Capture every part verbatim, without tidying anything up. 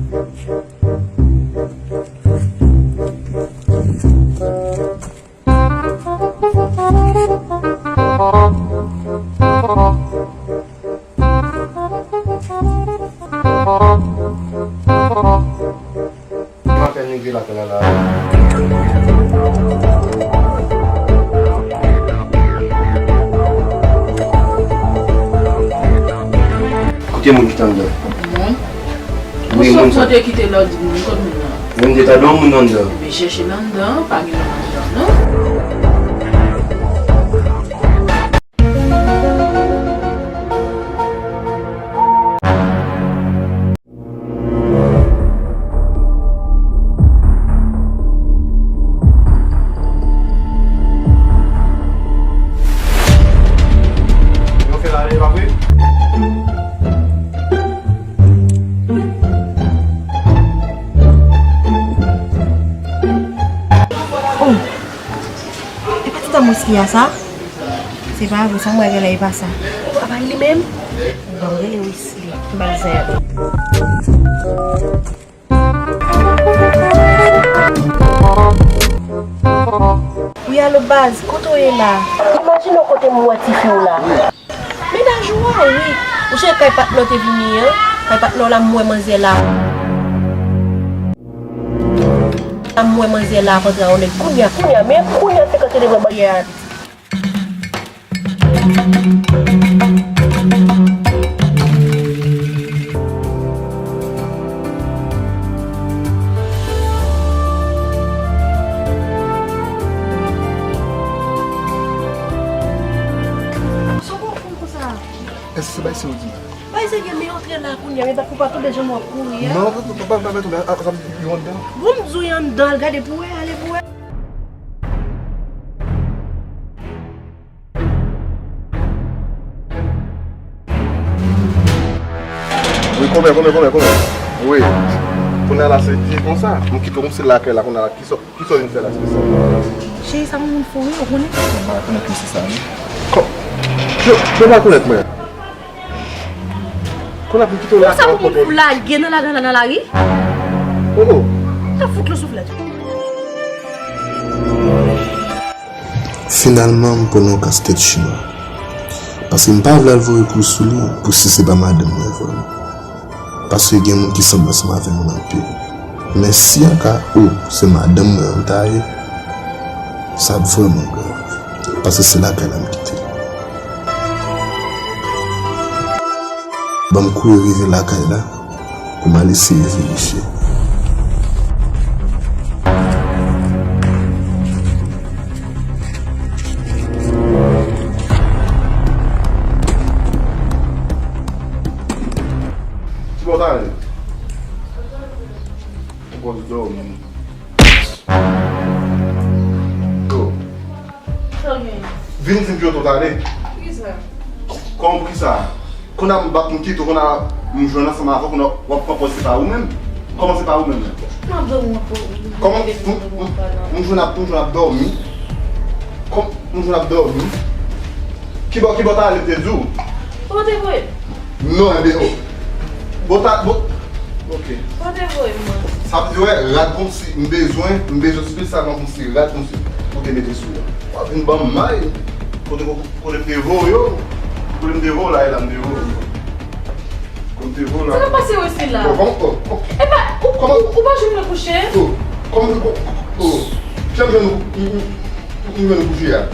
Mwen fè negre lakay la la. Kote moun ki t anndan? Moun? Wi, moun sa. Kote kite lòd moun, kot moun nan? Moun te ta don moun anndan. Ebyen, chèche l anndan, pa gen moun anndan, non. Yo fè la, e pa vre? Oh! E pa ti dam Wisky a sa? Se pa vre, sa m wè genlè e pa sa. A pa li menm? Bon, rele Wisky. M ba l zen. Wi, alo baz, kote w ye la? Imajine w kote m wè tifi w la. Mennaj ou a, wi. Ou sonje kay patnè w te vini an? Kay patnè w la, m wè manzè la. La, m wè manzè la ap antre a yon nèg. Kounye a, kounye a, men kounye a, se kanpe devan baryè a. Sa w konn konsa? Èske se bay se ou di la? Bay se gen, men antre la kounye a, men bat pou pa tonbe jan w ap kouri a. Non, pa, pa, pa, pa tonbe, a, a, a, yo anndan. Bon, m di w, yo anndan, al gade pou wè, ale pou wè. Wi, konbyen, konbyen, konbyen, konbyen? Wi. Kounye a la, se di konsa. M kite w kòmsi lakay la, kounye a la, kisa, kisa w vin fè la, espesyal? Cheri, sa moun fou, wi, ou konnen? M pa rekonèt mesye sa, non. Kò-, yo, yo pa rekonèt mwen. Kounye a pou m kite w lakay la, pou m fout lage nan la, nan la, nan lari? Oh, oh. T ap fout lou souflèt. Finalman, m pran yon kas tèt chimè. Paske m pa vle al voye kou sou li pou si se pa madanm mwen vrèman. Paske gen moun ki sanble ansanm avè moun anpil. Men si an ka ou se madanm mwen an m ta ye, sa ap vrèman grav. Paske se lakay la m kite l. Ban m kouri rive lakay la. Pou m al eseye verifye. Kibò w t ale? Ou konn dòmi. Yo. Sa w gen? Vin di m ki kote w t ale. Poukisa? Kòman poukisa? Kounye a m bat m kite w, kounye a m jwenn ansanm avè w, kounye a w ap pran pòz se pa ou menm. Kòman se pa ou menm menm? M ap dòmi, m ap dòmi. Kòman m, m, m, m jwenn ap, m jwenn ap dòmi? Kòm m jwenn ap dòmi? Kibò, kibò w t ale m te di w? Ou te voye m? Non, enben, oh. Bon, ta, bon. Ok. Kote voye m, mwen? Sa vle di, wè, rad kòmsi, m bezwen, m bezwen espesyalman kòmsi, rad kòmsi, pou te mete sou yo. W ap vin ban m may. Kote, kote, kote m te voye w? Kote m te voye w la, e la m te voye w. Kote m te voye w la. Sa k ap pase w isi la? Bon, kòman, oh, oh. Epa, ou, kòman, ou, ou pa jwenn mwen kouche? Oh, kòman, oh, oh, oh. Jan m jwenn ou, m, m, m jwenn ou kouche a.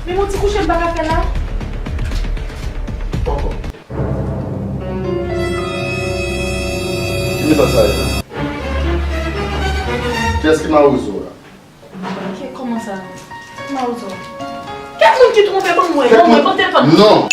Men yon ti kouche m pa ka fè la. Poko. Ki mesaj sa ye la? Kiyès ki mawozo la? Ki, kòman sa? Ki mawozo? Kèk moun ki twonpe ban mwen, ban mwen, ban telefòn. Non.